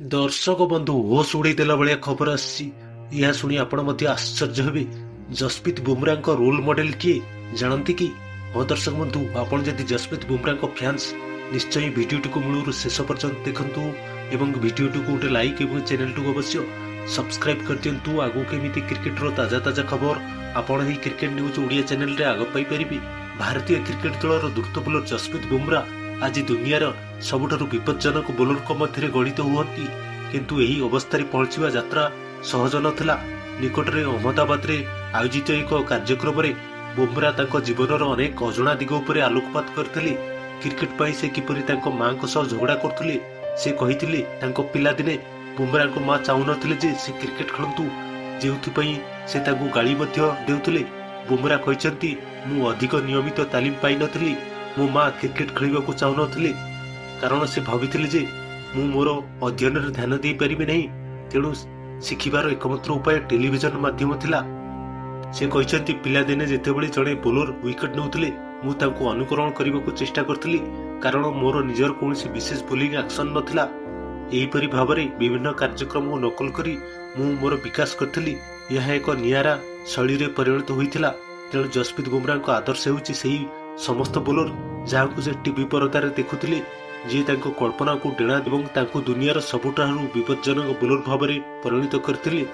ଦର୍ଶକ ବନ୍ଧୁ, ହୋସ୍ ଉଡ଼େଇ ଦେଲା ଭଳିଆ ଖବର ଆସିଛି। ଏହା ଶୁଣି ଆପଣ ମଧ୍ୟ ଆଶ୍ଚର୍ଯ୍ୟ ହେବେ। ଜସପ୍ରୀତ ବୁମରାଙ୍କ ରୋଲ ମଡେଲ କିଏ ଜାଣନ୍ତି କି? ହଁ ଦର୍ଶକ ବନ୍ଧୁ, ଆପଣ ଯଦି ଜସପ୍ରୀତ ବୁମରାଙ୍କ ଫ୍ୟାନ୍ସ, ନିଶ୍ଚୟ ଭିଡ଼ିଓଟିକୁ ମୂଳରୁ ଶେଷ ପର୍ଯ୍ୟନ୍ତ ଦେଖନ୍ତୁ ଏବଂ ଭିଡ଼ିଓଟିକୁ ଗୋଟେ ଲାଇକ୍ ଏବଂ ଚ୍ୟାନେଲଟିକୁ ଅବଶ୍ୟ ସବସ୍କ୍ରାଇବ୍ କରିଦିଅନ୍ତୁ। ଆଗକୁ କେମିତି କ୍ରିକେଟର ତାଜା ତାଜା ଖବର ଆପଣ ଏହି କ୍ରିକେଟ ନ୍ୟୁଜ୍ ଓଡ଼ିଆ ଚ୍ୟାନେଲରେ ଆଗ ପାଇପାରିବେ। ଭାରତୀୟ କ୍ରିକେଟ ଦଳର ଦ୍ରୁତ ବୋଲର ଜସପ୍ରୀତ ବୁମରା ଆଜି ଦୁନିଆର ସବୁଠାରୁ ବିପଜ୍ଜନକ ବୋଲରଙ୍କ ମଧ୍ୟରେ ଗଣିତ ହୁଅନ୍ତି। କିନ୍ତୁ ଏହି ଅବସ୍ଥାରେ ପହଞ୍ଚିବା ଯାତ୍ରା ସହଜ ନଥିଲା। ନିକଟରେ ଅହମ୍ମଦାବାଦରେ ଆୟୋଜିତ ଏକ କାର୍ଯ୍ୟକ୍ରମରେ ବୁମରା ତାଙ୍କ ଜୀବନର ଅନେକ ଅଜଣା ଦିଗ ଉପରେ ଆଲୋକପାତ କରିଥିଲେ। କ୍ରିକେଟ ପାଇଁ ସେ କିପରି ତାଙ୍କ ମାଙ୍କ ସହ ଝଗଡ଼ା କରୁଥିଲେ, ସେ କହିଥିଲେ। ତାଙ୍କ ପିଲାଦିନେ ବୁମରାଙ୍କ ମା ଚାହୁଁନଥିଲେ ଯେ ସେ କ୍ରିକେଟ ଖେଳନ୍ତୁ, ଯେଉଁଥିପାଇଁ ସେ ତାଙ୍କୁ ଗାଳି ମଧ୍ୟ ଦେଉଥିଲେ। ବୁମରା କହିଛନ୍ତି, "ମୁଁ ଅଧିକ ନିୟମିତ ତାଲିମ ପାଇନଥିଲି। ମୋ ମା କ୍ରିକେଟ ଖେଳିବାକୁ ଚାହୁଁନଥିଲେ, କାରଣ ସେ ଭାବିଥିଲେ ଯେ ମୁଁ ମୋର ଅଧ୍ୟୟନରେ ଧ୍ୟାନ ଦେଇପାରିବି ନାହିଁ। ତେଣୁ ଶିଖିବାର ଏକମାତ୍ର ଉପାୟ ଟେଲିଭିଜନ ମାଧ୍ୟମ ଥିଲା।" ସେ କହିଛନ୍ତି, "ପିଲାଦିନେ ଯେତେବେଳେ ଜଣେ ବୋଲର ୱିକେଟ ନେଉଥିଲେ, ମୁଁ ତାଙ୍କୁ ଅନୁକରଣ କରିବାକୁ ଚେଷ୍ଟା କରିଥିଲି, କାରଣ ମୋର ନିଜର କୌଣସି ବିଶେଷ ବୋଲିଂ ଆକ୍ସନ ନଥିଲା। ଏହିପରି ଭାବରେ ବିଭିନ୍ନ କାର୍ଯ୍ୟକ୍ରମକୁ ନକଲ କରି ମୁଁ ମୋର ବିକାଶ କରିଥିଲି। ଏହା ଏକ ନିଆରା ଶୈଳୀରେ ପରିଣତ ହୋଇଥିଲା।" ତେଣୁ ଜସପ୍ରୀତ ବୁମରାଙ୍କ ଆଦର୍ଶ ହେଉଛି ସେହି ସମସ୍ତ ବୋଲର, ଯାହାଙ୍କୁ ସେ ଟିଭି ପରଦାରେ ଦେଖୁଥିଲେ, ଯିଏ ତାଙ୍କ କଳ୍ପନାକୁ ଡେଣା ଏବଂ ତାଙ୍କୁ ଦୁନିଆର ସବୁଠାରୁ ବିପଜ୍ଜନକ ବୋଲର ଭାବରେ ପରିଣତ କରିଥିଲେ।